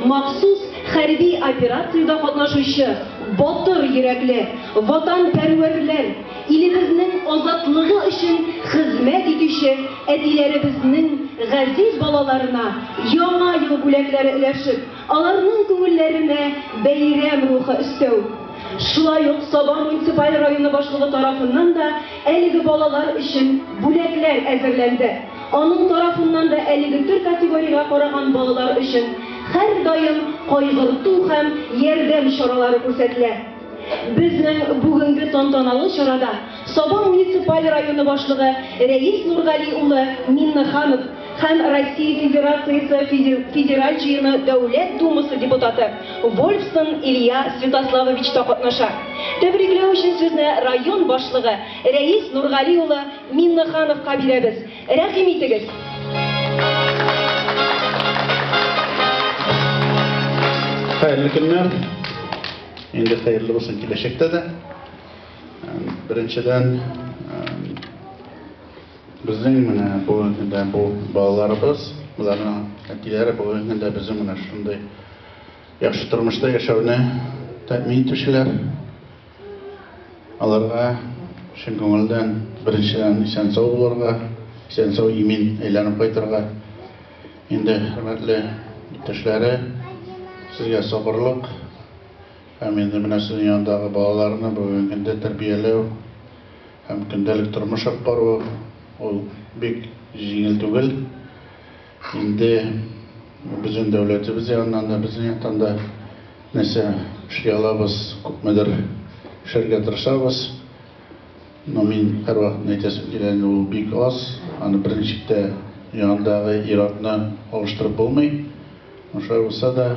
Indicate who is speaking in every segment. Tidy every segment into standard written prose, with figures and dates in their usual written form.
Speaker 1: Махсус хәрби операциядә катнашучы батыр йөрәкле ватанпәрвәрләр, илебезнең азатлыгы өчен хезмәт итүче әтиләребезнең газиз балаларына яңа ел бүләкләре өләшеп, аларның күңелләренә бәйрәм рухы өстәү. Шулай ук Саба муниципаль районы башлыгы тарафыннан да әлеге балалар өчен бүләкләр әзерләнде. Аның тарафыннан да әлеге төр категориягә караган балалар өчен һәрдаим кайгырту һәм ярдәм чаралары күрсәтелә. Безнең бүгенге тантаналы чарада Саба муниципаль районы башлыгы Рәис Нургали улы Миннеханов һәм Россия Федерациясе Федераль җыены Дәүләт Думасы депутаты Вольфсон Илья Святославович та катнаша. Тәбрикләү өчен сүзне район башлыгы Рәис Нургали улы Миннехановка бирәбез. Рәхим итегез.
Speaker 2: Хәерле көннәр. Инде хәерле булсын киләчәктә дә. Беренчедән, безнең менә бүгенге көндә бу балаларыбыз, боларның әтиләре бүгенге көндә безнең менә шундый яхшы тормышта яшәүне тәэмин итүчеләр. Аларга чын күңелдән беренчедән исән-сау булырга, исән-сау имин әйләнеп кайтырга. Инде хөрмәтле иптәшләре, сезгә сабырлык һәм инде менә сезнең янындагы балаларны бүгенге көндә тәрбияләү һәм көндәлек тормыш алып бару ул бик җиңел түгел. Инде безнең дәүләтебез ягыннан да, безнең яктан да нәрсә эшли алабыз, күпмедер эшләргә тырышабыз. Но мин һәрвакыт әйтәсем килә, инде ул бик аз. Аны берничек тә янындагы ир-атны алыштырып булмый. Шулай булса да,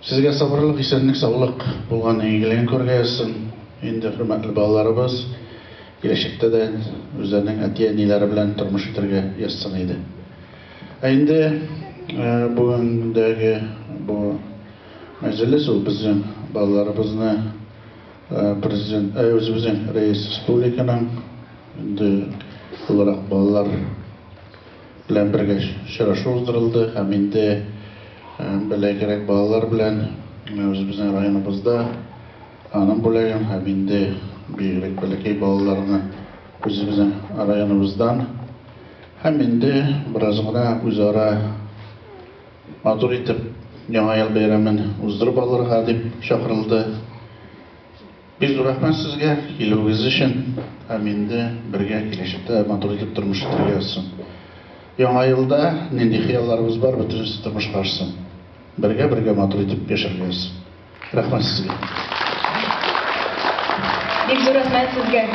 Speaker 2: сезгә сабырлык, исәнлек, саулык булган игелеген күрергә язсын. Инде хөрмәтле балаларыбыз киләчәктә дә үзләренең әти-әниләре белән тормыш итәргә язсын иде. Ә инде бүгенгедәге бу мәҗлес ул безнең балаларыбызны президент, үзебезнең рәис республиканың инде буларак балалар белән бергә очрашу уздырылды һәм инде бәләкәйрәк балалар белән үзебезнең районыбызда аның бүләген һәм инде бигрәк бәләкәй балаларны үзебезнең районыбыздан һәм инде бераз гына үзара матур итеп Яңа ел бәйрәмен уздырып алырга дип чакырылды. Бик зур рәхмәт сезгә килүегез өчен һәм инде бергә киләчәктә матур итеп тормыш итәргә язсын. Яңа елда нинди хыялларыбыз бар, бөтенесе тормышка ашсын. Бергә-бергә матур итеп яшәргә язсын. Рәхмәт сезгә.
Speaker 1: Бик зур рәхмәт сезгә.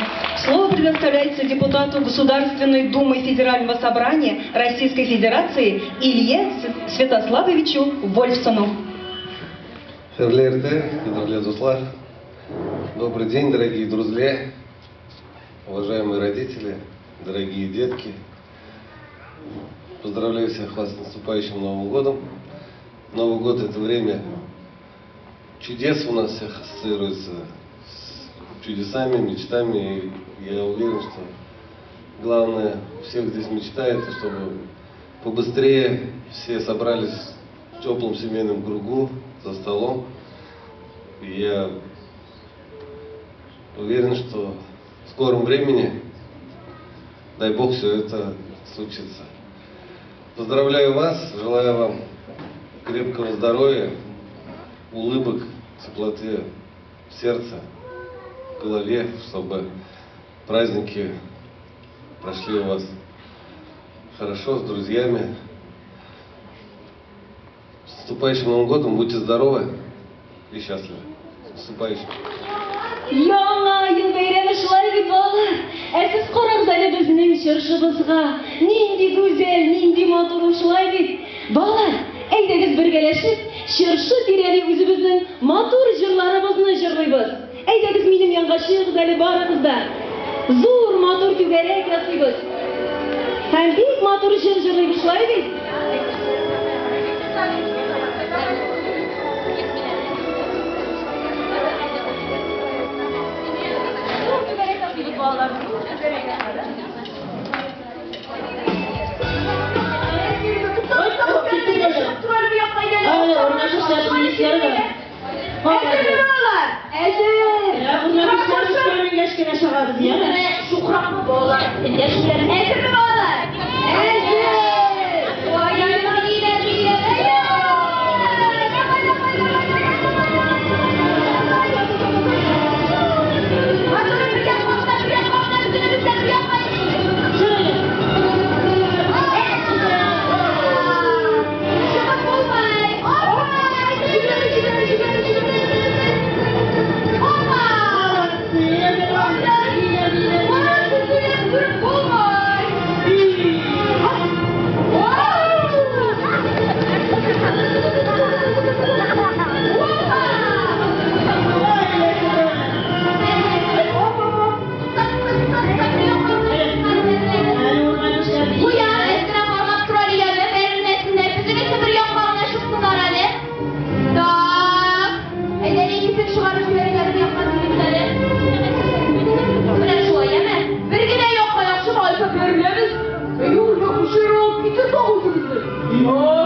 Speaker 1: Слово предоставляется депутату Государственной Думы Федерального собрания Российской Федерации Илье Святославовичу Вольфсону.
Speaker 3: Добрый день, дорогие друзья, уважаемые родители, дорогие детки. Поздравляю всех вас с наступающим Новым годом. Новый год – это время чудес, у нас всех ассоциируется с чудесами, мечтами. И я уверен, что главное у всех здесь мечта – это чтобы побыстрее все собрались в теплом семейном кругу за столом. И я уверен, что в скором времени, дай Бог, все это случится. Поздравляю вас, желаю вам крепкого здоровья, улыбок, теплоты в сердце, в голове, чтобы праздники прошли у вас хорошо, с друзьями. С наступающим Новым годом, будьте здоровы и счастливы. С наступающим!
Speaker 1: Яңа ел бәйрәме шулай бит, балалар. Ә сез карагыз әле безнең чыршыбызга. Нинди гүзәл, нинди матур шулай бит. Балалар, әйдәгез бергәләшеп, чыршы тирәли үзебезнең матур җырларыбызны җырлыйбыз. Әйдәгез минем янга чыгыгыз әле барыгыз да. Зур матур түгәрәк ясыйбыз. Һәм бик матур җыр җырлыйбыз шулай бит.
Speaker 4: Юк,